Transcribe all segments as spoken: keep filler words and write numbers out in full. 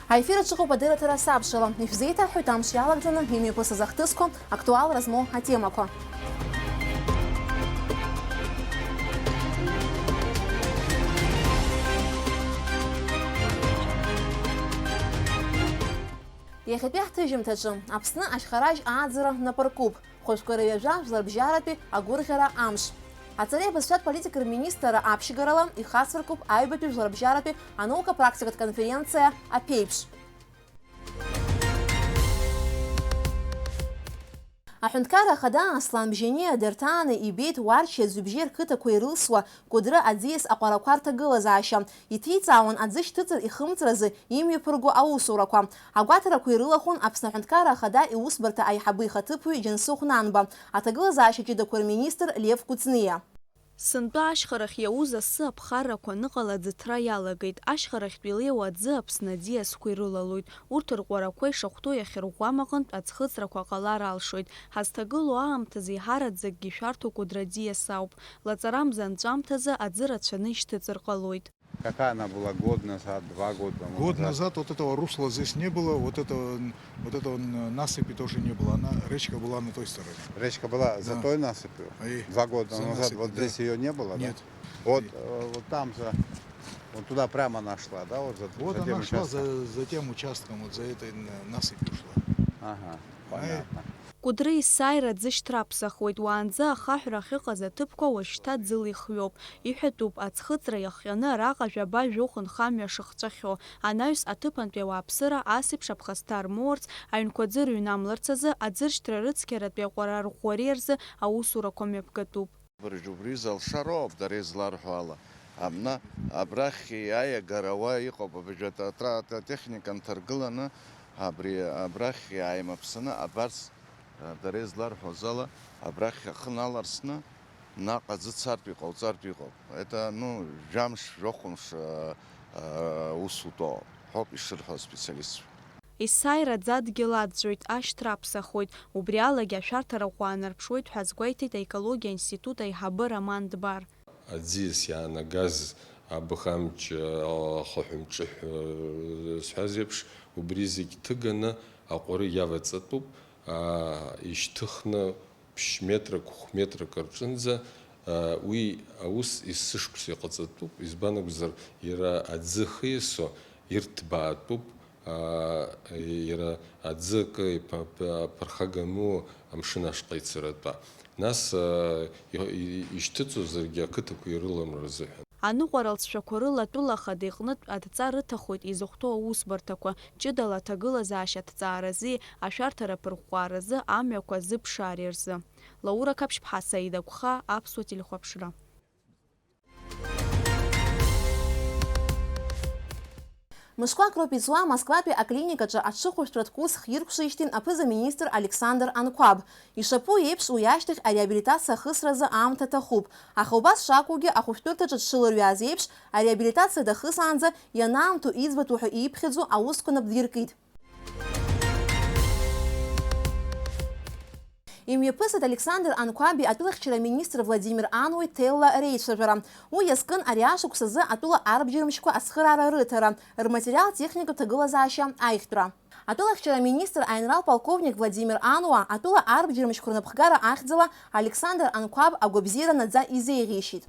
Аефир аҿы ыҟоуп адырраҭара Сабшала. Ишәзеиҭаҳҳәоит амш иалагӡаны имҩаԥысыз ахҭысқәа, актуалра змоу атемақәа. Иахьатәи ҳҭыжьымҭаҿы Аԥсны ашьхаражь ааӡара напаркуп. Хәажәкыра ҩажәа жәларбжьаратәи агәырӷьара амш. Аҵареи абызшәатә политикеи рминистрра аԥшьгарала ихацыркуп аҩбатәи жәларбжьаратәи анаука практикатә конференциа аԥеиԥш. Аҳәынҭқарра Ахада Аслан Бжьаниа дырҭааны ибеит Уарча Ӡҩыбжьа рқыҭақәа ирылсуа Кәыдры аӡиас аҟәарақәа рҭагылазаашьа. Иҭиҵаауан аӡы шьҭыҵыр ихымҵразы имҩаԥырго аусурақәа. Агәаҭарақәа ирылахәын Аԥсны Аҳәынҭқарра Ахада иусбарҭа аиҳабы ихаҭыԥуаҩ Џьансыхә Нанба, аҭагылазаашьа ҷыдақәа рминистр Лев Кәыҵниа. Сынтәа ашьхарахь иауз асы аԥхаррақәа аныҟала аӡыҭра иалагеит. Ашьхарахьтә илеиуа аӡы Аԥсны аӡиасқәа ирылалоит. Урҭ рҟәарақәа ишахәҭоу иахьырӷәӷәам аҟынтә аӡхыҵрақәа ҟалар алшоит. Ҳазҭагылоу аамҭазы еиҳараӡакгьы ишәарҭоу Кәыдры аӡиас ауп. Лаҵарамза анҵәамҭазы аӡы рацәаны ишьҭыҵыр ҟалоит. Какая она была год назад, два года тому Год назад? Назад вот этого русла здесь не было, вот этого, вот этого н-, насыпи тоже не было. Она, речка была на той стороне. Речка была за Да. той насыпью? И Два года за назад насыпью, вот да. здесь её не было, да? Нет. Вот, Нет. э, вот там за, вот туда прямо она шла, да? Вот за, Вот за тем она шла участком? за, за тем участком, вот за этой н-, насыпью шла. Ага, Она понятно. Кәыдры есааира аӡы шьҭраԥсахуеит, уаанӡа ахаҳәра ахьыҟаз аҭыԥқәа уажәшьҭа ӡыла ихҩоуп. Иҳәатәуп, аӡхыҵра иахҟьаны араҟа жәаба-жәохә нхамҩа шыхҵәахьоу. Анаҩс аҭыԥантәи ауааԥсыра ас еиԥш аԥхасҭа рмоурц, аҩнқәа аӡы рыҩнамларц азы аӡыршьҭра рыцқьаратәи аҟәара арӷәӷәареи рзы аусурақәа мҩаԥгатәуп. Абыржә убри залшароуп, дара изларҳәо ала. Амна абрахь иааигара уа иҟоуп, абыржәы атра-, атехника нҭаргыланы, абри абрахь иааимаԥсаны абарц, дара изларҳәоз ала, абрахь ахы наларсны, наҟ аӡы цартә иҟауҵартә иҟоуп. Это, ну, жәамш, жәохәымш, э, э, усутәоуп, ҳәоуп ишырҳәо аспециалистцәа. Есааира аӡадгьыл аӡәӡәоит, ашьҭра аԥсахоит, убри алагьы ашәарҭарақәа аанарԥшуеит ҳәа азгәеиҭеит аекологиа аинститут аиҳабы Роман Дбар. Аӡиас иаанагаз абӷамҷ, ахаҳә мҿыҳәа зҳәаз еиԥш, убри зегь ҭыганы аҟәары иаваҵатәуп, аа, ишьҭыхны ԥшь метрак, хә метрак рҿынӡа, аа, уи аус есышықәса иҟаҵатәуп, избан акәзар, иара аӡы хиасо ирҭбаатәуп, аа, иара аӡы акы иԥа-, ԥа-, ԥырхагаму амшын ашҟа ицаратәа. Нас, аа, и-, и-, ишьҭыҵуазаргьы ақыҭақәа ирыламра рзыҳәан. Аныҟәара лҵшәақәа рыла атәыла ахада иҟнытә адҵа рыҭахоит изыхәҭоу аусбарҭақәа, ҷыдала аҭагылазаашьа аҭҵааразы, ашәарҭара аԥырӷәӷәааразы, амҩақәа азыԥшаареи рзы. Лаура Қаԥшьԥҳа, Саида Гәха, Аԥсуа телехәаԥшра. Мышқәак роуп иҵуа Москватәи аклиникаҿы аҽыхәышәтәратә курс хиркәшеижьҭеи аԥыза-министр Александр Анқәаб. Ишаԥу еиԥш, уи ашьҭахь ареабилитациа ахысразы аамҭа аҭахуп, аха убас шакәугьы, ахәышәтәырҭаҿы дшылырҩааз еиԥш, ареабилитациа дахысаанӡа ианаамҭоу иӡбатәу ҳәа ииԥхьаӡо аусқәа нап диркит. Имҩаԥысит Александр Анқәаби атәылахьчара аминистр Владимир Ануи ҭелла реицәажәара. Уи иазкын ари ашықәс азы атәыла арбџьармшьқәа ацхыраара рыҭара, рматериал-техникатә ҭагылазаашьа аиӷьтәра. Атәылахьчара аминистр аинрал-полковник Владимир Ануа атәыла арбџьармшьқәа рнапхгара ахьӡала Александр Анқәаб агәабзиара наӡа изеиӷьеишьеит.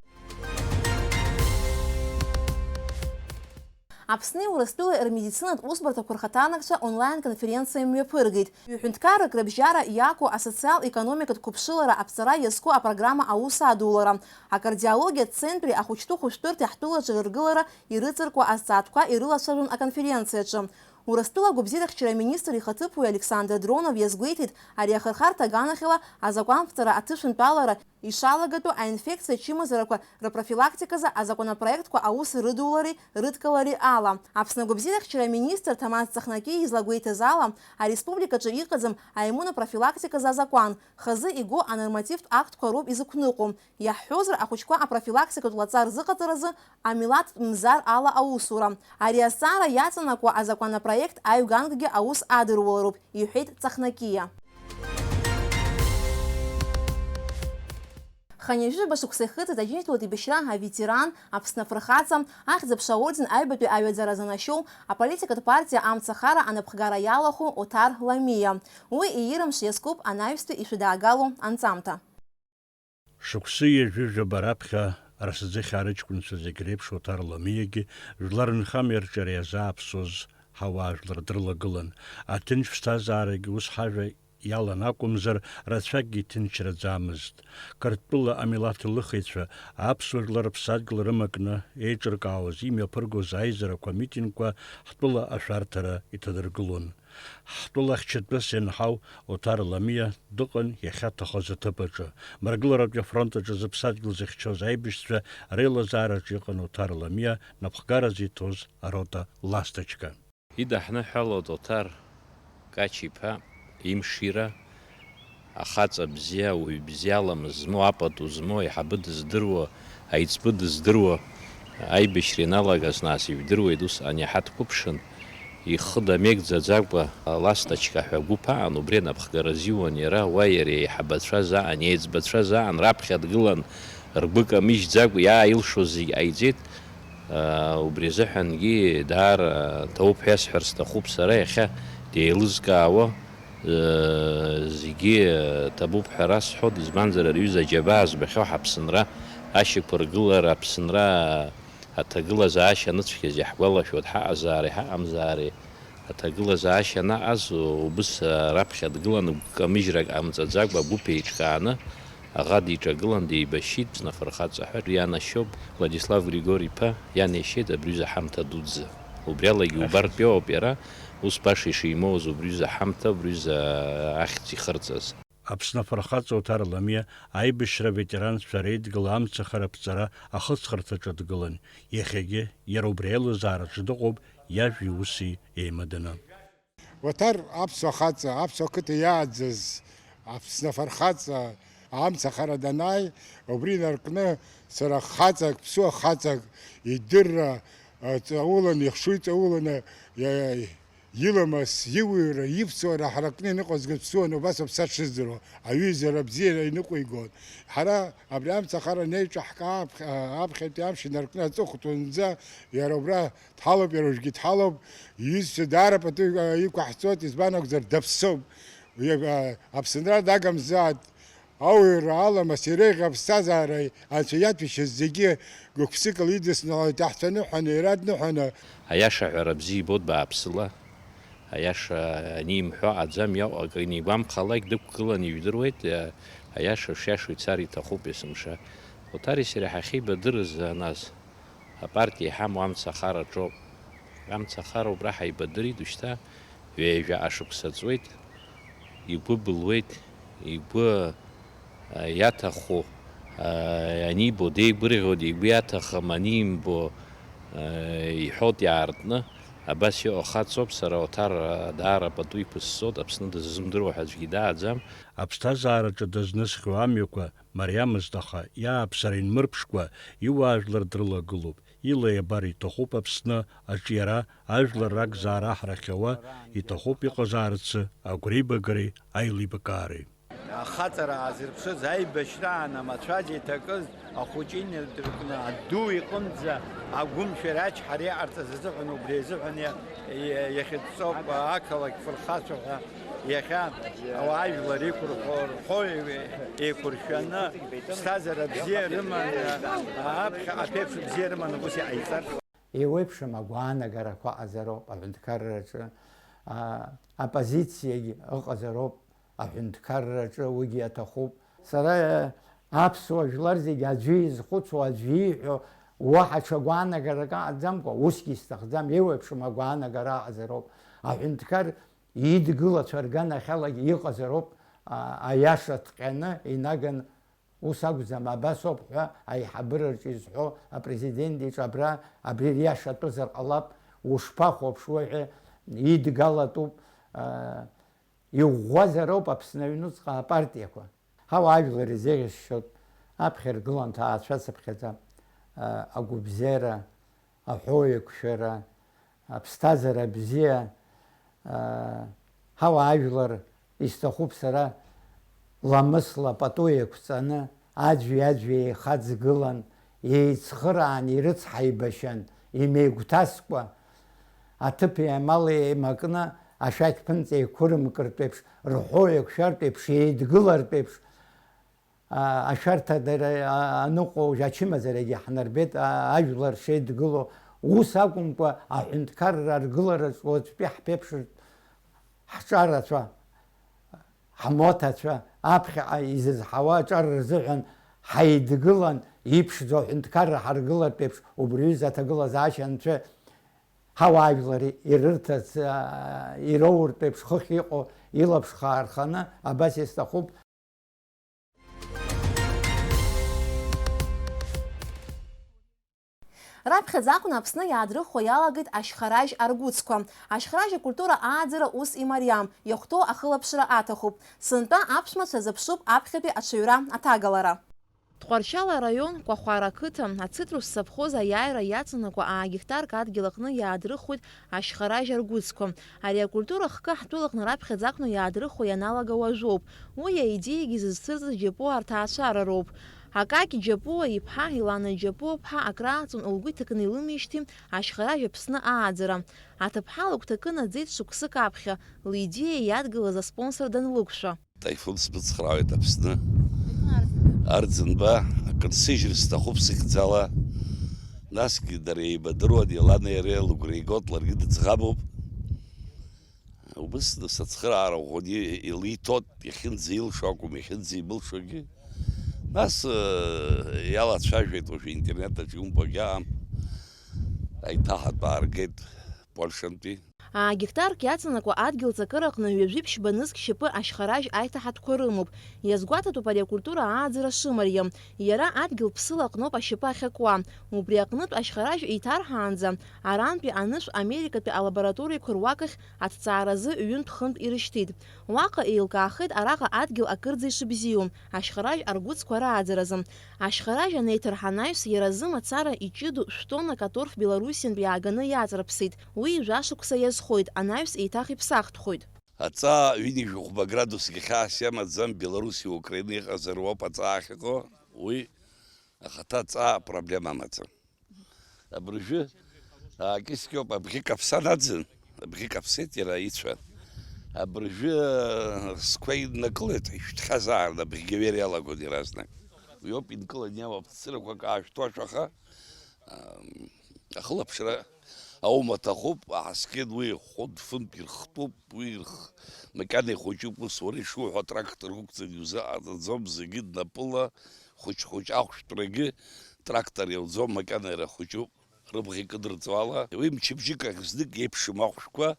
Аԥсни Урыстәылеи рмедицинатә усбарҭақәа рхаҭарнакцәа онлайн-конференциа мҩаԥыргеит. Ҩ-ҳәынҭқаррак рыбжьара иаку асоциал-економикатә қәыԥшылара аԥҵара иазку апрограмма аус адулара, акардиологиатә центри ахәыҷтәы хәышәтәырҭеи ҳтәылаҿы рыргылара ирыҵаркуа азҵаатәқәа ирылацәажәон аконференциаҿы. Урыстәыла агәабзиарахьчара аминистр ихаҭыԥуаҩ Александр Дронов иазгәеиҭеит, ари ахырхарҭа аганахьала азакәанԥҵара аҭышәынтәалара ишалагатәу аинфекциа ачымазарақәа рпрофилактиказы азакәанопроектқәа аус рыдулареи рыдкылареи ала. Аԥсны агәабзиарахьчара аминистр Ҭамаз Цахнакиа излагәеиҭаз ала, ареспубликаҿы иҟаӡам аиммунопрофилактиказы азакәан, хазы игоу анормативтә актқәа роуп изықәныҟәо. Иаҳҳәозар, ахәыҷқәа апрофилактикатә лаҵа рзыҟаҵаразы амилаҭтә мзар ала аусура. Ари азҵаара иаҵанакуа азакәанопроект аҩганкгьы аус адырулароуп, иҳәеит Цахнакиа. Хынҩажәижәаба шықәса ихыҵыз аџьынџьтәылатә еибашьра аветеран, Аԥсны афырхаҵа, Ахьӡ-аԥша аорден аҩбатәи аҩаӡара занашьоу, аполитикатә партиа Амцахара анапхгара иалахәу Оҭар Ламиа. Уи иирымш иазкуп анаҩстәи ишәыдаагалоу анҵамҭа. Шықәсы ҩажәижәаба раԥхьа Арсаӡыхьаа рыҷкәынцәа зегь реиԥш Оҭар Ламиагьы жәлар нхамҩа рҿиара иазааԥсоз ҳауаажәлар дрылагылан. Аҭынч ԥсҭазаарагьы ус ҳажәа иалан акәымзар, рацәакгьы иҭынчраӡамызт. Қырҭтәыла амилаҭ лыхыҩцәа аԥсуа жәлар рыԥсадгьыл рымакны еиҿыркаауаз, имҩаԥыргоз аизарақәа, амитингқәа ҳтәыла ашәарҭара иҭадыргылон. Ҳтәыла ахьчатәыс ианҳау Оҭар Ламиа дыҟан иахьаҭахыз аҭыԥ аҿы. Мрагыларатәи афронт аҿы зыԥсадгьыл зыхьчоз аибашьцәа реилазаараҿы иҟан Оҭар Ламиа напхгара зиҭоз арота Ласточка. Идаҳныҳәалоит Оҭар Кач-иԥа имшира, ахаҵа бзиа, уаҩ бзиа, аламыс змоу, апату змоу, аиҳабы дыздыруа, аиҵбы дыздыруа, аибашьра ианалагаз нас ижәдыруеит, усҟан иаҳа дқәыԥшын, ихы дамеигӡаӡакәа Ласточка ҳәа гәыԥ аан, убри анапхгара азиуан иара, уа иара иеиҳабацәа заан, иеиҵбацәа заан, раԥхьа дгылан, ргәы камыжьӡакәа иааилшоз зегь ҟаиҵеит. Убри азыҳәангьы даара ҭабуп ҳәа иасҳәар сҭахуп сара, иахьа деилызкаауа, зегьы ҭабуп ҳәа расҳәоит, избанзар, ари аҩыза аџьабаа збахьоу ҳаԥсынра ашьақәыргылара, Аԥсынра аҭагылазаашьа аныцәгьаз иаҳгәалашәоит, ҳаҟазаареи ҳаҟамзаареи. Аҭагылазаашьа анаҟаз, убыс раԥхьа дгылан, гәкамыжьрак ҟамҵаӡакәа, агәыԥ еиҿкааны, аӷа диҿагылан, деибашьит, Аԥсны афырхаҵа ҳәа ианашьоуп, Владислав Григори-иԥа ианеишьеит, абри ҩыза ҳамҭа дуӡӡа. Убри алагьы убартәиоуп иара, ус баша ишимоуаз убри ҩыза ҳамҭа, убри ҩыза ахьӡ ихырҵаз. Аԥсны афырхаҵа Оҭар Ламиа аибашьра аветеранцәа реидгыла амцахара аԥҵара ахыҵхырҭаҿы дгылан. Иахьагьы иара убри аилазаараҿы дыҟоуп иажәи уси еимаданы. Уаҭар аԥсуа хаҵа, аԥсуа қыҭа иааӡаз Аԥсны афырхаҵа амцахара данааи, убри инаркны сара хаҵак, ԥсуа хаҵак идырра, ҵауланы, ихшыҩ ҵауланы, иа-, иламыс, иуаҩра, иԥсуара ҳаракны иныҟәызгаз ԥсуан, убас ауп са сшыздыруа, аҩызара абзиара иныҟәигон. Ҳара абри амцахара анеиҿаҳкаа аԥх-, аԥхьатәи амш инаркны аҵыхәтәанӡа иара убра дҳалоуп, иара уажәгьы дҳалоуп, иҩызцәа даара пату иқәаҳҵоит, избан акәзар, даԥсоуп. Уи, а, Аԥсынра дагамзааит, ауаҩра аламыс иреиӷьу аԥсҭазаареи Анцәа иаҭәеишьаз зегьы гәык-ԥсыкала идысныҳәалоит, иаҳцәа ныҳәаны, иара дныҳәаны. Аиаша аҳәара бзиа ибоит бааԥсыла, аиаша анимҳәо аӡам, иаҟәак инигәамԥхалак дықәгыланы ижәдыруеит, а, аиаша шиашоу ицар иҭахуп есымша. Оҭари сареи ҳахьеибадырыз, а, нас. Апартиа иҳамоу амцахараҿоуп. Амцахара убра ҳаибадырит, ушьҭа ҩажәаҟа шықәса ҵуеит, игәы былуеит, игәы, а, иаҭаху, а, анибо деигәырӷьоит, игәы иаҭахым анимбо, а, иҳәоит иаартны, абас иҟоу хаҵоуп, сара Оҭар, а, даара пату иқәысҵоит, Аԥсны дыззымдыруа ҳәа аӡәгьы дааӡам. Аԥсҭазаараҿы дызнысхьоу амҩақәа мариамызт, аха иааԥсара инмырԥшкәа, иуаажәлар дрылагылоуп, илеи абареи иҭахуп Аԥсны аҿиара, ажәлар ракзаара ҳрахьауа, иҭахуп иҟазаарц агәреибагареи аилибакаареи. Ахаҵара аазырԥшыз, аибашьраан амацәаз иҭакыз, ахәыҷы инадыркны аду иҟынӡа агәымшәара ачҳара иҟарҵаз азыҳәан, убри азыҳәан иа-, иа-, иахьыҵәҵәоуп ақалақь фырхацәа ҳәа. Иахьа ауаажәлар иқәырхо, рхәы еиқәыршәаны, ԥсҭазаара бзиа рыманы, аԥхьа аԥеиԥш бзиа рыманы ус иҟаиҵар. Еиуеиԥшым агәаанагарақәа ыҟазароуп аҳәынҭқарраҿы, а, оппозициагьы ыҟазароуп аҳәынҭқарраҿы, уигьы аҭахуп. Сара, а, аԥсуа жәлар зегьы аӡәы изхәыцуа, аӡәы ииҳәо, уаҳа ҽа гәаанагарак аҟаӡамкәа, усгьы исҭахӡам, еиуеиԥшым агәаанагара ыҟазароуп. Аҳәынҭқар идгылацәа рганахьалагьы иҟазароуп, а, аиаша ҭҟьаны инаган, ус акәӡам, абас ауп ҳәа аиҳабыраҿы изҳәо апрезидент иҿы абра, абри риашатәызар ҟалап, ушԥахәаԥшуеи ҳәа идгалатәуп, а, иӷәӷәазароуп Аԥсны аҩнуҵҟа апартиақәа. Ҳауаажәлар изеиӷьасшьоит аԥхьаргыла анҭаацәацыԥхьаӡа, а, агәыбзиара, аҳәоуеиқәшәара, аԥсҭазаара бзиа, а, ҳауаажәлар исҭахуп сара ламысла пату еиқәҵаны аӡәи-аӡәи еихаӡгылан, еицхыраан ирыцҳаибашьан, имеигәҭаскәа, аҭыԥи амали еимакны, ашәақь ԥынҵа еиқәырымкыртә еиԥш, рҳәо еиқәшәартә еиԥш, еидгылартә еиԥш, а, ашәарҭадара, а, аныҟоу ачымазарагьы ҳнарбеит, а, ажәлар шеидгыло, ус акәымкәа, аҳәынҭқарра аргылараҿ уаҵәтәи ҳԥеиԥшыртә ҳҿарацәа, ҳмоҭацәа, аԥхьаҟа изызҳауа аҿар рзыҳәан ҳаидгылан, иԥшӡоу аҳәынҭқарра ҳаргылартә еиԥш, убри аҩыза аҭагылазаашьа анцәа ҳауаажәлар ирырҭарц, а, ироуртә еиԥш хыхь иҟоу илаԥш хаа рханы, абас исҭахуп. Раԥхьаӡа акәны Аԥсны иаадрыхуа иалагеит ашьхаражь аргәыцқәа. Ашьхаражь акультура ааӡара ус имариам, иахәҭоу ахылаԥшра аҭахуп. Сынтәа аԥшәмацәа зыԥшуп аԥхьатәи аҽаҩра аҭагалара. Тҟәарчал араион Кәахәара ақыҭа ацитрус совхоз аиааира иаҵанакуа аа геқтарк адгьыл аҟны иаадрыхуеит ашьхаражь аргәыцқәа. Ари акультура хкы ҳтәылаҟны раԥхьаӡа акәны иаадрыхуа ианалага уажәоуп. Уи аидеиагьы зызцәырҵыз Џьапуа аҭаацәара роуп. Акакь Џьапуа иԥҳа Елана Џьапуа-ԥҳа акрааҵуан лгәы иҭакны илымижьҭеи ашьхаражь Аԥсны ааӡара. Аҭыԥҳа лыгәҭакы наӡеит шықәсык аԥхьа, лидеиа иадгылаз аспонсор данлықәшәа. Таифун смыцхраауеит Аԥсны. Арӡынба, акыр сыжьыр сҭахуп сыхьӡала. Насгьы дара еибадыруан, Елана иареи лыгәра игот, ларгьы дыӡӷабуп. Убысны сацхыраара ӷәӷәаны илиҭот, иахьынӡаилшо акәым, иахьынӡаимылшогьы. Нас, э, иалацәажәеит уажәы интернет аҿы иумбогьы аам. Аиҭаҳатә ааргеит Польшантәи. Аа геқтарк иаҵанакуа адгьыл ҵакыраҟны ҩажәи ԥшьба нызқь шьапы ашьхаражь аиҭаҳатәқәа рымоуп. Иазгәаҭатәуп ари акультура ааӡара шымариам. Иара адгьыл ԥсыла аҟноуп ашьапы ахьакуа. Убри аҟнытә ашьхаражь еиҭарҳаанӡа, арантәи анышә Америкатәи алабораториақәа руакахь аҭҵааразы ҩынтә-хынтә ирышьҭит. Уаҟа еилкаахеит араҟа адгьыл акырӡа ишыбзиоу, ашьхаражь аргәыцқәа рааӡаразы. Ашьхаражь анеиҭарҳа анаҩс, иара азы мацара иҷыдоу шәтоннак аторф Белоруссиантәи иааганы иаҵарԥсеит. Уи жәашықәса иазхоит, анаҩс еиҭах иԥсахтәхоит. Аҵаа ҩынҩажәи хәба градусгьы хьаас иамаӡам, Белоруссиа, Украина иҟазар уоуп аҵаа ахьыҟоу, уи ахаҭа аҵаа проблема амаӡам. Абыржәы аакьыскьоуп, абӷьы каԥсан аӡын, абӷьы каԥсеит иара ицәа. Абыржәы сқәа иннакылеит, ишәҭхьазаарын, абӷьгьы ҩер иалагон иаразнак. Уиоуп инкылан иамоу, ԥҵырақәак аашәҭуашәа, аха, ам, ахылаԥшра аума аҭахуп, ааскьеит уи, хәынтә-фынтә ирхтәуп, уи ирх-, макьана ихәыҷуп, ус уара ишуҳәо атрактор уқәҵаны иузыҟаҵаӡом, зегьы днапыла, хәыҷ-хәыҷ ахәшәтәрагьы трактор иауӡом, макьана иара хәыҷуп, рыбӷа икыдырҵо ала. Уи мчыбжьык ахь знык еиԥшым ахәшәқәа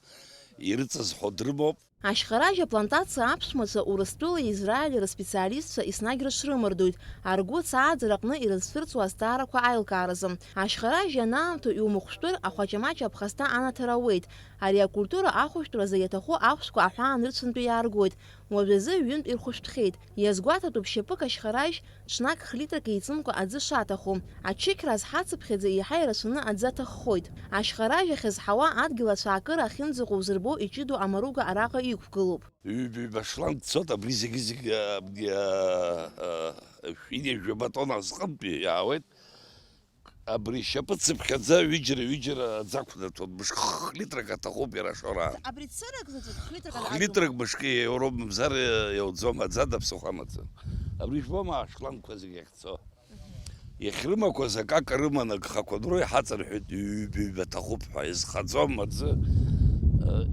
ирыҵазҳәо дрымоуп. Ашьхаражь аплантациа аԥшәмацәа Урыстәылеи Израили рыспециалистцәа еснагь рыҽрымардоит, аргәыц ааӡара аҟны ирызцәырҵуа азҵаарақәа аилкааразы. Ашьхаражь ианаамҭоу иумыхәшәтәыр, ахәаҷамаҷ аԥхасҭа анаҭара ауеит. Ари акультура ахәышәтәразы иаҭаху ахәшәқәа аҳәаанырцәынтәи иааргоит. Уажәазы ҩынтә ирхәышәтәхьеит. Иазгәаҭатәуп шьапык ашьхаражь ҽнак хлитрак еиҵымкәа аӡы шаҭаху. Ачықьра азҳацыԥхьаӡа еиҳа ирацәаны аӡы аҭаххоит. Ашьхаражь ахьазҳауа адгьыл ацәаакыра ахьынӡаҟоу узырбо иҷыдоу амаруга араҟа иқәгылоуп. Ҩба-ҩба шланг цоит, абри зегьы-зегьы, а, а, а, шәи жәаба тонна азҟынтәи иаауеит. Абри шьапы цыԥхьаӡа ҩыџьара-ҩыџьара аӡы ақәнаҭәон, мышк хлитрак аҭахуп иара ашораан. Абри цырак заҵәык хлитрак аҭахуп. Хлитрак мышкы иауроуп, мамзар иауӡом, аӡада ԥсыхәа амаӡам. Абри жәбома ашлангқәа зегьы ахьцо? Иахьрымақәаз акака рыман, агхақәа дроу иҳаҵарҳәеит, ҩба-ҩба аҭахуп ҳәа. Изхаӡом аӡы,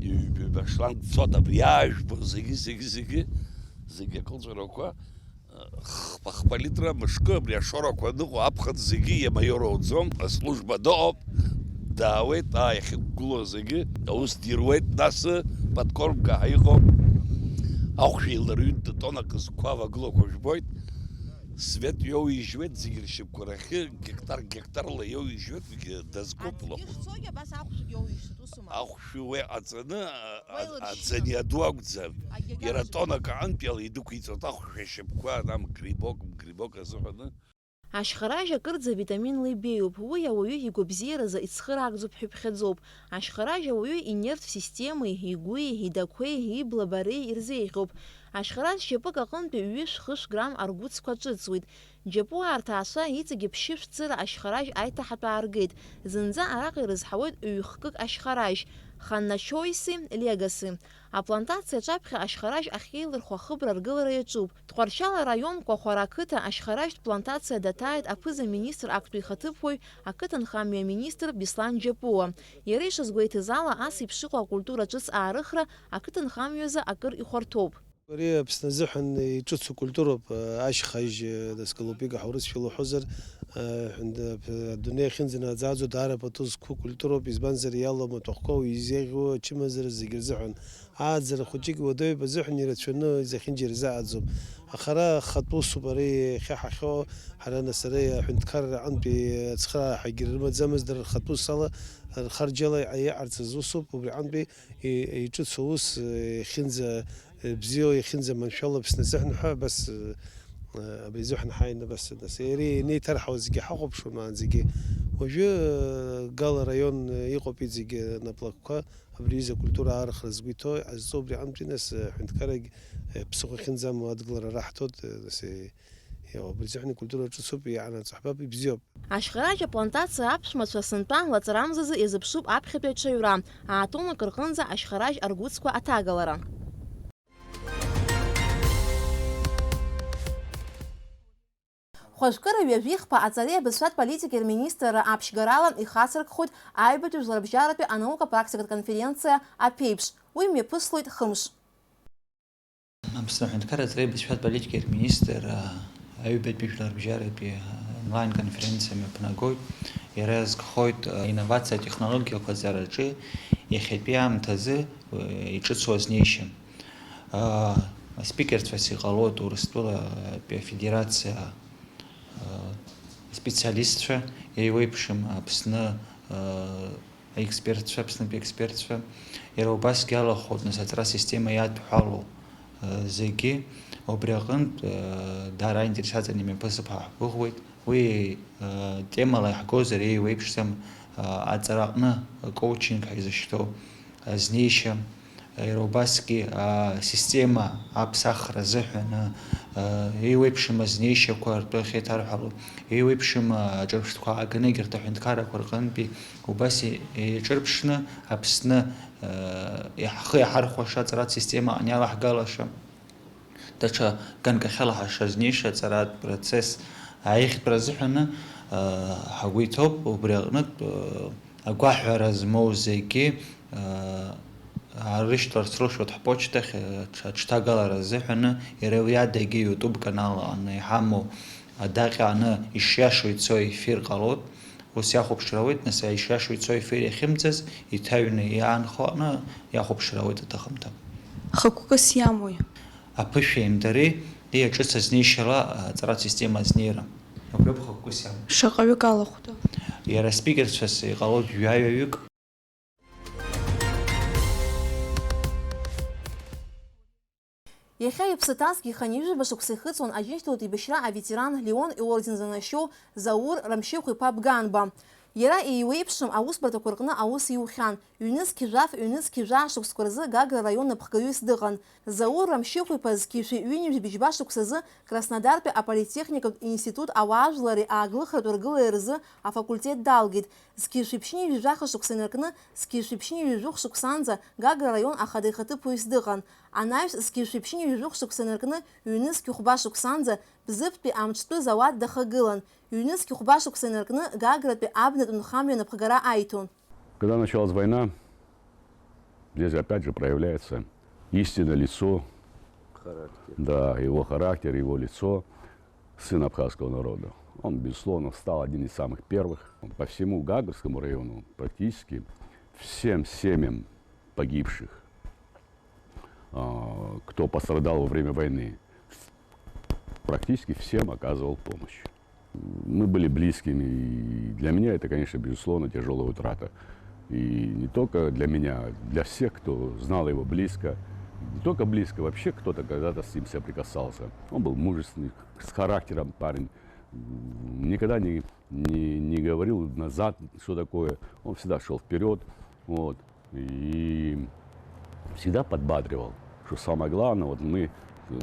ҩба-ҩба ашланг цоит, абри аажәбо зегьы, зегьы, зегьы, зегьы акылҵәарақәа. Хԥа-хԥа литра мышкы абри ашорақәа аныҟоу аԥхын зегьы иамаиоруаӡом, аслужба дыҟоуп, даауеит, аа, иахьықәгылоу зегьы аус дируеит, нас, подкормка ҳәа иҟоуп, ахәшә еиларҩынтә тоннак зқәа авагылақәа жәбоит, свет иоуижьуеит, зегьы ршьапқәа рахьы гектар-гектарла иоуижьуеит, зегьы дазгәыблахоит. Аӡгьы шцогьы абас ахәшәгьы иоуижьуеит, усума? Ахәшә уи аҵаны, а, а, уеилыршьшьы. Аӡы аниаду акәӡам. Агьагьара иара шьапқәа. Тоннак аҟынтәи ала идәықәиҵоит ахәшә ашьапқәа, ана грибок, грибок азыҳәаны. Ашьхаражь акырӡа витамин Л беиоуп, уи ауаҩы игәабзиаразы ицхыраагӡоуп ҳәа иԥхьаӡоуп. Ашьхаражь ауаҩы инервтә системеи, игәи, идақәеи, ибла бареи ирзеиӷьуп. Ашьхаражь шьапык аҟынтәи ҩышә-хышә грамм аргәыцқәа ҿыҵуеит. Џьапуаа рҭаацәа иҵегьы ԥшьышә цыра ашьхаражь аиҭаҳатә ааргеит. Зынӡа араҟа ирызҳауеит ҩ-хкык ашьхаражь, Ханнашьоиси Легаси. Аплантациа аҿаԥхьа ашьхаражь ахьеилырхуа ахыбра аргылара иаҿуп. Тҟәарчал араион Кәахәара ақыҭа ашьхаражьтә плантациа даҭааит аԥыза-министр актәи ихаҭыԥуаҩ, ақыҭанхамҩа аминистр Беслан Џьапуа. Иара ишазгәеиҭаз ала, ас еиԥш иҟоу акультура ҿыц аарыхра ақыҭанхамҩазы акыр ихәарҭоуп. Ари Аԥсны азыҳәан иҿыцу культуроуп, ашьхажь, нас Калупика ҳаурысшәа луҳәозар, ҳәында-, адунеи ахьынӡанаӡааӡо даара пату зқәу культуроуп, избанзар, иалоу амаҭәахәқәа, изеиӷьу ачымазара зегьы рзыҳәан. Ааӡара хәыҷык уадаҩуп азыҳәан ирацәаны изахьынџьара изааӡом. Аха ара хатә усуп, ари иахьа ҳахьо, ҳара нас ари аҳәынҭқарра аҟынтәи ацхырааҳәагьы рымаӡамызт, дара рхатә ус ала, рхарџьала иҟарҵаз усуп, убри аҟынтәи и-, иҿыцу аус, э, иахьынӡа, э, бзиоу, иахьынӡаманшәало Аԥсны азыҳәан ҳәа, абас, э, э, абри азыҳәан ҳааины, абас, нас, иара инеиҭарҳауа зегьы ҳахәаԥшуан уаанӡагьы. Уажәы, э, Гала араион, э, иҟоуп иҵегьы наплакқәа, абри аҩыза акультура аарыхра згәы иҭоу, иҟазҵо убри аҟынтәи, нас, э, ҳәынҭқаррагь, э, ԥсыхәа ахьынӡамоу адгылара раҳҭоит, э, нас, э, иа-, убри азыҳәан икультура ҿыцуп, иаанаҵ ҳбап, ибзиоуп. Ашьхаражь аплантациа аԥшәмацәа сынтәа лаҵарамзазы иазыԥшуп аԥхьатәи аҽаҩра, аа-тоннак рҟынӡа ашьхаражь аргәыцқәа аҭагалара. Хәажәкыра ҩажәихԥа аҵареи абызшәатә политикеи рминистрра аԥшьгарала ихацыркхоит аҩбатәи жәларбжьаратәи анаука практикатә конференциа аԥеиԥш. Уи мҩаԥыслоит хымш. Аԥсны аҳәынҭқарра аҵареи абызшәатә политикеи рминистр, а, аҩбатәи жәларбжьаратәи онлайн-конференциа мҩаԥнагоит. Иара иазкхоит, а, инновациа атехнологиақәа аҵараҿы иахьатәи аамҭазы, а, иҿыцу азнеишьа. А, аспикерцәас иҟалоит Урыстәылатәи Афедерациа, а, специалистцәа, еиуеиԥшым Аԥсны, а, аекспертцәа, Аԥснытәи аекспертцәа, иара убасгьы алахәуп, нас, аҵара система иадҳәалоу, э, зегьы, убри аҟынтә, э, даара аинтерес аҵаны имҩаԥысып ҳәа ҳгәыӷуеит. Уи, э, темала иаҳгозар еиуеиԥшӡам, э, аҵараҟны коучинг ҳәа изышьҭоу азнеишьа, э, иара убасгьы асистема аԥсахра азыҳәан, э, еиуеиԥшым азнеишьақәа ртәы ахьеиҭарҳәало, еиуеиԥшым, э, аҿырԥштәқәа ааганы егьырҭ аҳәынҭқаррақәа рҟынтәи убас и-, еиҿырԥшны Аԥсны, э, иаҳ-, ҳхы иаҳархәаша аҵаратә система аҟны иалаҳгалаша, даҽа ганкахьала ҳашазнеиша аҵаратә процесс аиӷьтәра азыҳәаны, э, ҳагәы иҭоуп, убри аҟнытә, э, агәаҳәара змоу зегьы, э, аарышьҭларц рылшоит ҳпочтахь, э, ҽа-, ҽҭагалара азыҳәаны, иара уи адагьы YouTube канал аҟны иҳамоу адаҟьа аҟны ишиашоу ицо ефир ҟалоит. Ус иахәаԥшра ауеит, нас, ишиашоу ицо ефир иахьымӡаз, иҭаҩны иаанхо аҟны иахәаԥшра ауеит аҭахымҭа. Хықәкыс иамои? Аԥышәеимдареи, иаҿыц азнеишьала аҵаратә система азнеира. Убриоуп хықәкыс иамоу. Шаҟаҩык алахәда? Иара спикерцәас иҟалоит жәаҩаҩык. Иахьа иԥсы ҭазгьы хынҩажәижәаба шықәса ихыҵуан Аџьынџьтәылатә еибашьра аветеран Леон иорден занашьоу Заур Рамшьыхә-иԥа Бганба. Иара еиуеиԥшым аусбарҭақәа рҟны аус иухьан. Ҩнызқь жәаф, ҩнызқь жәаа шықәсқәа рзы Гагра араион напхгаҩыс дыҟан. Заур Рамшьыхә-иԥа зқьи жәшәи ҩынҩажәи быжьба шықәсазы Краснодартәи аполитехникатә институт ауаажәлари ааглыхратә ргылареи рзы афакультет далгеит. Зқьи жәшәи ԥшьынҩажәи жәаха шықәса инаркны, зқьи жәшәи ԥшьынҩажәи жәохә шықәсанӡа Гагра араион ахада ихаҭыԥуаҩыс дыҟан. Анаҩс, зқьи жәшәи ԥшьынҩажәи жәохә шықәса инаркны, ҩнызқь хәба шықәсанӡа Бзыԥтәи амҿтәы зауад дахагылан. Ҩнызқь хәба шықәса инаркны, Гагратәи абнатә нхамҩа напхгара аиҭон. Когда началась война, здесь опять же проявляется истинное лицо, характер. Да, его характер, его лицо, сын абхазского народа. Он, безусловно, стал один из самых первых. По всему Гагарскому району практически всем семьям погибших, а, кто пострадал во время войны, практически всем оказывал помощь. Мы были близкими, и для меня это, конечно, безусловно, тяжелая утрата. И не только для меня, для всех, кто знал его близко. Не только близко, вообще кто-то когда-то с ним соприкасался. Он был мужественный, с характером парень. Никогда не, не, не говорил назад, что такое. Он всегда шел вперед. Вот. И всегда подбадривал, что самое главное, вот мы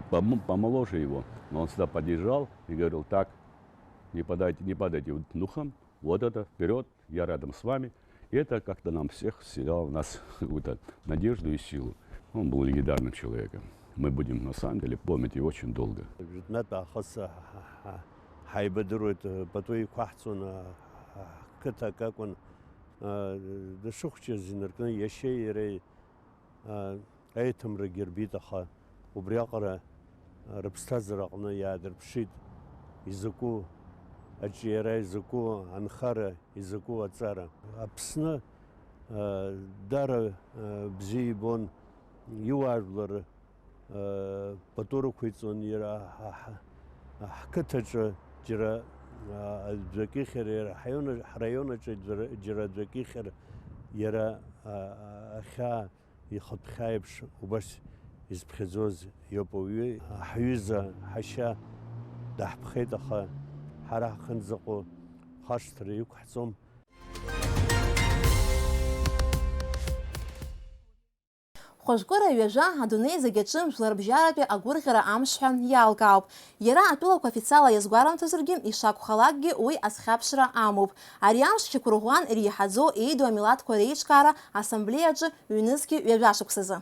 помо-, помоложе его, но он всегда поддержал и говорил: «Так, не падайте, не падайте духом, вот это, вперед, я рядом с вами. И это как-то нам всех вселяло в нас какую-то надежду и силу. Он был легендарным человеком. Мы будем, на самом деле, помнить его очень долго. Жәытәнатә аахыс ҳа-, ҳа-, ҳа-, ҳаибадыруеит, пату иқәаҳҵон, ҳа-, ҳа-, ҳқыҭа акакәын, дышхәыҷыз инаркны иашьеи иареи, аиҭамрагьы рбеит, аха убриаҟара рыԥсҭазаараҟны иаадырԥшит изакәу аҿиара, изакәу анхара, изакәу аҵара. Аԥсны, а, дара, а, бзиа ибон, иуаажәлар, а, пату рықәиҵон, иара ҳа-, ҳа-, ҳқыҭаҿы џьара, а, аӡәк ихьыр, иара ҳаион-, ҳраион аҿы џьара, џьара аӡәк ихьыр, иара, а, а, ахьаа ихатә хьаа еиԥш убас изԥхьаӡоз иоуп ауаҩы. Ҳҩыза ҳашьа даҳԥхеит, аха ҳара ҳахынӡаҟоу хашҭра иқәҳҵом. Хәажәкыра ҩажәа адунеи зегь аҿы Жәларбжьаратәи агәырӷьара амш ҳәа иалкаауп. Иара атәылақәа официалла иазгәарымҭозаргьы, ишакәхалакгьы уи азхьаԥшра амоуп. Ари амш шьақәырӷәӷәан иреиҳаӡоу еиду амилаҭқәа реиҿкаара ассамблеиаҿы ҩнызқьи ҩажәа шықәсазы.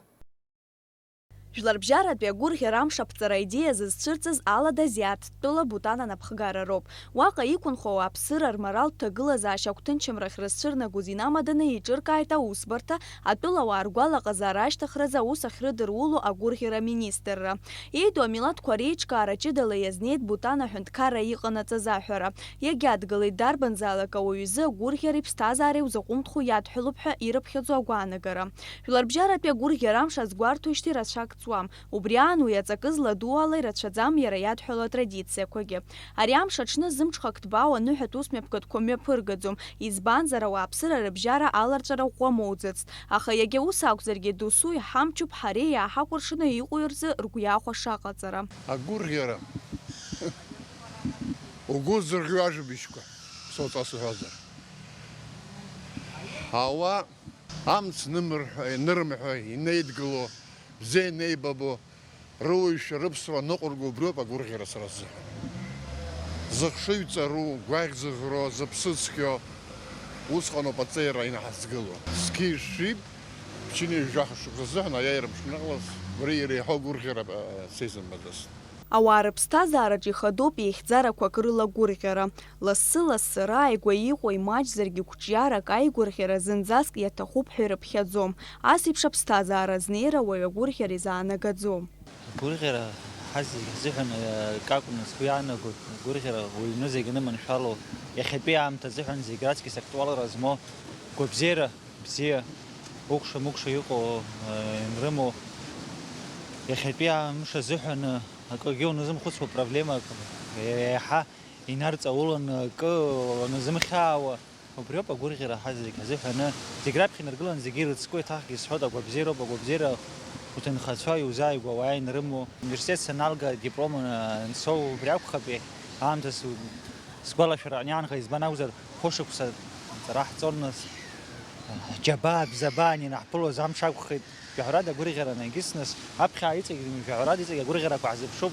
Жәларбжьаратәи агәырӷьара амш аԥҵара аидеиа зызцәырҵыз Алада Зиаҭ, тәыла Бутан анапхгара роуп. Уаҟа иқәынхо ауааԥсыра рморалтә ҭагылазаашьа агәҭынчымрахь рызцәырнагоз инамаданы еиҿыркааит аусбарҭа, атәылауаа ргәалаҟазаара ашьҭыхразы аус ахьрыдыруло агәырӷьара аминистрра. Еиду амилаҭқәа реиҿкаара ҷыдала иазнеит Бутан аҳәынҭқарра иҟанаҵаз аҳәара. Иагьадгылеит дарбанзаалак ауаҩ изы агәырӷьареи ԥсҭазаареи узаҟәымҭхо иадҳәалоуп ҳәа ирыԥхьаӡо агәаанагара. Жәларбжьаратәи агәырӷьара амш азгәарҭоижьҭеи рацәак ҵуам. Убри аан уи аҵакы зладу ала ирацәаӡам иара иадҳәало атрадициақәагьы. Ари амш аҽны зымҽхак ҭбаау аныҳәатә усмҩаԥгатәқәа мҩаԥыргаӡом, избанзар, ауааԥсыра рыбжьара аларҵәара ӷәӷәа моуӡацт. Аха иагьа ус акәзаргьы, досу иҳамчуп ҳареи иааҳакәыршаны иҟоу рзы ргәы иахәаша аҟаҵара. Агәырӷьара угәы зырӷьо ажәабжьқәа, соуҵас уҳәозар. Ауаа амц нымырҳәо, инырымҳәо, инеидгыло, бзиа инеибабо, рыуаҩшәа, рыԥсуа ныҟәырго убриоуп агәырӷьара сара сзыҳәан. Зыхшыҩ ҵару, гәаӷь зыӷро, зыԥсы цқьо, усҟаноуп аҵеира инаҳазгыло. Зқьи жәшәи ԥшьынҩажәи жәаха шықәса азыҳәан аиааира мшынҟала убри иреиҳау агәырӷьара, а, сеизымбаӡацт. Ауаа рыԥсҭазаараҿ ихадоуп еихьӡарақәак рыла агәырӷьара. Лассы-лассы рааигәа иҟоу имаҷзаргьы қәҿиарак аигәырӷьара зынӡаск иаҭахуп ҳәа ирыԥхьаӡом. Ас еиԥш аԥсҭазаара азнеира уаҩ агәырӷьара изаанагаӡом. Агәырӷьара ҳазегь ҳзыҳәан, э, акакәны сгәы иаанагоит, агәырӷьара уҩны зегь аныманшәало, иахьатәи аамҭа азыҳәан зегь раҵкьыс актуалра змоу, гәабзиара бзиа, укәша-мыкәша иҟоу, э, инрымоу, иахьатәи амш азыҳәан, э, акгьы уназымхәыцуа проблемак, еиҳа инарҵауланы, акы уназымхьаауа, убриоуп агәырӷьара ҳазегь ҳазыҳәаны, зегь раԥхьа инаргыланы зегьы ирыцку, еиҭахгьы исҳәоит, агәабзиароуп, агәабзиара уҭынхацәа иузааигәоу ауаа инрымоу. Университет саналга, диплом, э, ансоу, убри акәхап, аамҭа су-, сгәалашәара аниаанха, избан акәзар, хәышықәса аҵара ҳҵон нас, џьабаа, бзабаа анаҳԥылоз амш акәхеит. Жәаҳәарада агәырӷьара анагьыс нас, аԥхьа иҵегь, жәаҳәарада иҵегь агәырӷьарақәа ҳзыԥшуп.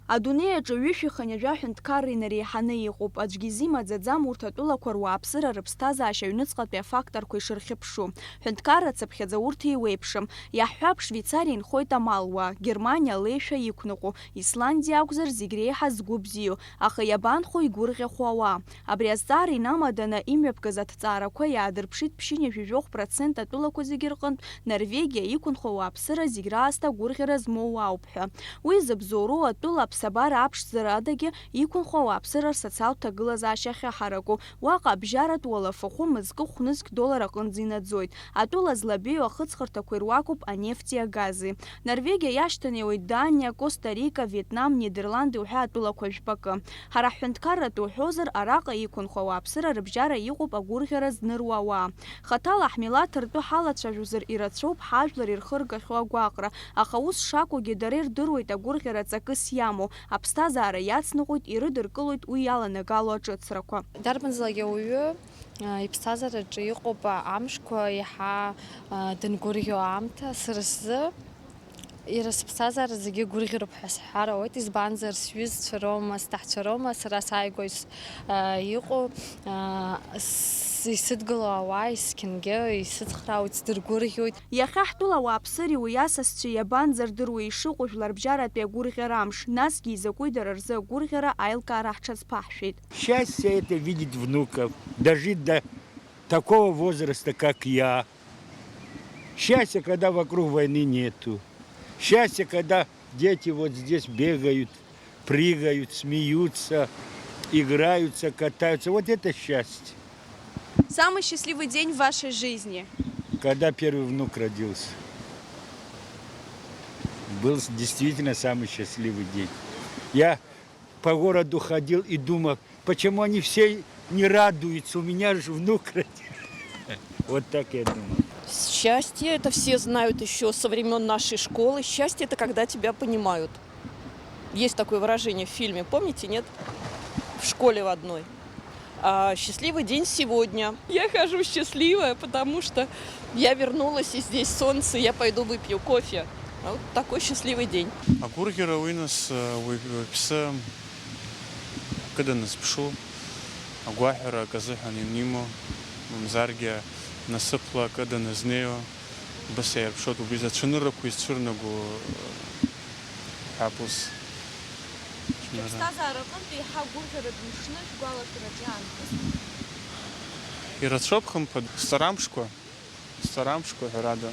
Адунеи аҿы ҩышәи хынҩажәа ҳәынҭқарра инареиҳаны иҟоуп. Аӡәгьы изимаӡаӡам урҭ атәылақәа руааԥсыра рыԥсҭазаашьа аҩныҵҟатәи афакторқәа ишырхьыԥшу. Ҳәынҭқарра цыԥхьаӡа урҭ еиуеиԥшым. Иаҳҳәап, Швеицариа инхоит амалуаа, Германиа алеишәа иқәныҟәо, Исландиа акәзар, зегь реиҳа згәы бзиоу, аха иабанхо игәырӷьахо ауаа? Абри азҵаара инамаданы имҩаԥгаз аҭҵаарақәа иаадырԥшит ԥшьынҩажәи жәохә процент атәылақәа зегьы рҟынтә Норвегиа иқәынхо ауааԥсыра зегь раасҭа агәырӷьара змоу ауп ҳәа. Уи зыбзоуроу атәыла аԥсабара аԥшӡара адагьы иқәынхо ауааԥсыра рсоциалтә ҭагылазаашьа ахьаҳараку, уаҟа абжьаратә уалафахәы мызкы хә-нызқь доллар аҟынӡа инаӡоит. Атәыла злабеиоу ахыҵхырҭақәа ируакуп анефти агази. Норвегиа иашьҭанеиуеит Даниа, Коста-Рика, Вьетнам, Нидерланди уҳәа атәылақәа жәпакы. Ҳара ҳҳәынҭқарратәы уҳәозар, араҟа иқәынхо ауааԥсыра рыбжьара иҟоуп агәырӷьара зныруа ауаа. Хаҭала ҳмилаҭ ртәы ҳалацәажәозар ирацәоуп ҳажәлар ирхыргахьоу агәаҟра, аха ус шакәугьы дара ирдыруеит агәырӷьара ҵакыс иамоу, аԥсҭазаара иацныҟәоит, ирыдыркылоит уи иаланагало аҿыцрақәа. Дарбанзаалак ауаҩы, а, иԥсҭазаараҿы иҟоуп амшқәа иаҳа, а, дангәырӷьо аамҭа. Сара сзы Иара сыԥсҭазаара зегьы гәырӷьароуп ҳәа сҳәар ауеит, избанзар, сҩызцәа роума, сҭаҳцәа роума, сара сааигәа ис-, а, иҟоу, а, с-, исыдгыло ауаа, есқьынгьы исыцхраауеит, сдыргәырӷьоит. Иахьа ҳтәыла ауааԥсыреи уи асасцәеи иабанӡардыруеи ишыҟоу жәларбжьаратәи агәырӷьара амш, насгьы изакәи дара рзы агәырӷьара аилкаара ҳҽазԥаҳшәеит. Счастье — это видеть внуков, дожить до такого возраста, как я. Счастье, когда вокруг войны нету. Счастье, когда дети вот здесь бегают, прыгают, смеются, играются, катаются. Вот это счастье. Самый счастливый день в вашей жизни? Когда первый внук родился. Был с-, действительно самый счастливый день. Я по городу ходил и думал, почему они все не радуются, у меня же внук родился. Вот так я думал. Счастье, это все знают еще со времен нашей школы. Счастье — это когда тебя понимают. Есть такое выражение в фильме, помните, нет? В школе в одной. А счастливый день сегодня. Я хожу счастливая, потому что я вернулась, и здесь солнце, я пойду выпью кофе. Вот такой счастливый день. Агәырӷьара уи нас, уи, уи, уиԥсы кыданы зԥшу, агәаҳәара акы азыҳәан ианимоу, мамзаргьы насыԥла кыданы знеиуа, убас иаирԥшуеит убри зцәаныррақәа изцәырнаго ҳәа ус. Шәыԥсҭазаара аҟынтә еиҳа агәырӷьаратә мшны шәгәалашәараҿы иаанхаз? Ирацәоуп, хымԥада, сҵарамшқәа, сҵарамшқәа, ҳәарада,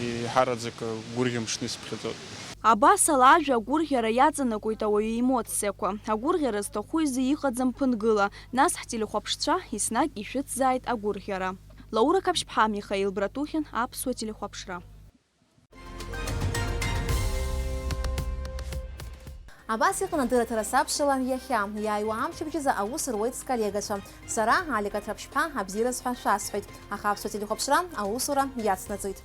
еиҳараӡак агәырӷьа мшны исыԥхьаӡоит. Абас ала ажәа агәырӷьара иаҵанакуеит ауаҩы иемоциақәа. Агәырӷьара зҭаху изы иҟаӡам ԥынгыла, нас ҳтелехәаԥшцәа еснагь ишәыцзааит агәырӷьара. Лаура Қаԥшьԥҳа, Михаил Братухин, Аԥсуа телехәаԥшра. Абас иҟан адырраҭара Сабшала иахьа. Иааиуа амчыбжьазы аус руеит сколлегацәа. Сара, Алика Ҭраԥшьԥҳа, абзиараз ҳәа шәасҳәоит. Аха Аԥсуа телехәаԥшра аусура иацнаҵоит.